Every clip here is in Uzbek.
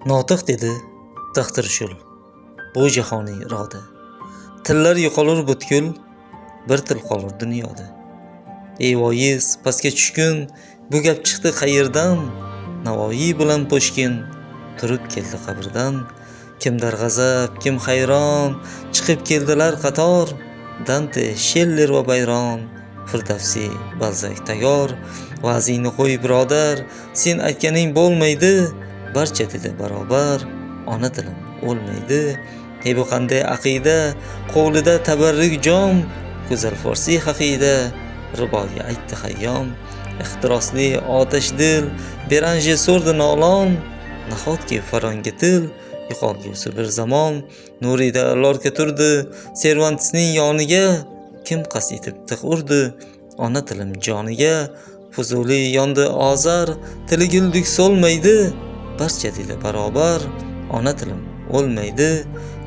Notiq dedi: taqdir shul, bu jahoniy iroda. Tillar yo'qolur butkul, bir til qolur dunyoda. Ey voiz, pastga tushgin, bu gap chiqdi qayerdan? Navoiy bilan Pushkin turib keldi qabrdan. Kimdir g'azab, kim hayron, chiqib keldilar qator. Dante, Sheller va Bayron, Firdavsiy, Balzak tayyor. Va'zingni qo'y, birodar, sen aytganing bo'lmaydi. Barcha tili barobar, ona tilim o'lmaydi. Ey, bu qanday aqida, qo'lida tabarruk jom, go'zal forsiy haqida ruboiy aytdi Hayyom. Ehtirosli otash dil Beranje so'rdi nolon, nahotki farongi til yo'qolgusi bir zamon. Nurida Lorka turdi Servantesning yoniga, kim qasd etib tig' urdi ona tilim joniga? Fuzuliy yondi ozar, tili guldek so'lmaydi. Barcha dili barobar, ona tilim o'lmaydi.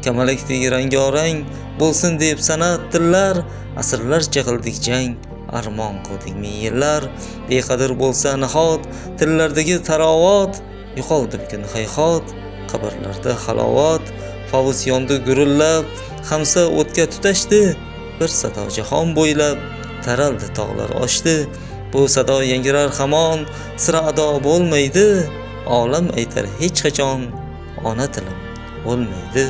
Kamalakdek rangorang bo'lsin deb san'at tillar, asrlarcha qildik jang, armon qildik ming yillar. Beqadr bo'lsa nahot tillardagi tarovat, yo'qoldi bugun, hayhot, qabrlarda halovat. Favus yondi gurillab, hamsa o'tga tutashdi. Bir sado jahon bo'ylab taraldi, tog'lar oshdi. Bu sado yangirar hamon, sira ado bo'lmaydi. Olam aytar hech qachon, ona tilim o'lmaydi.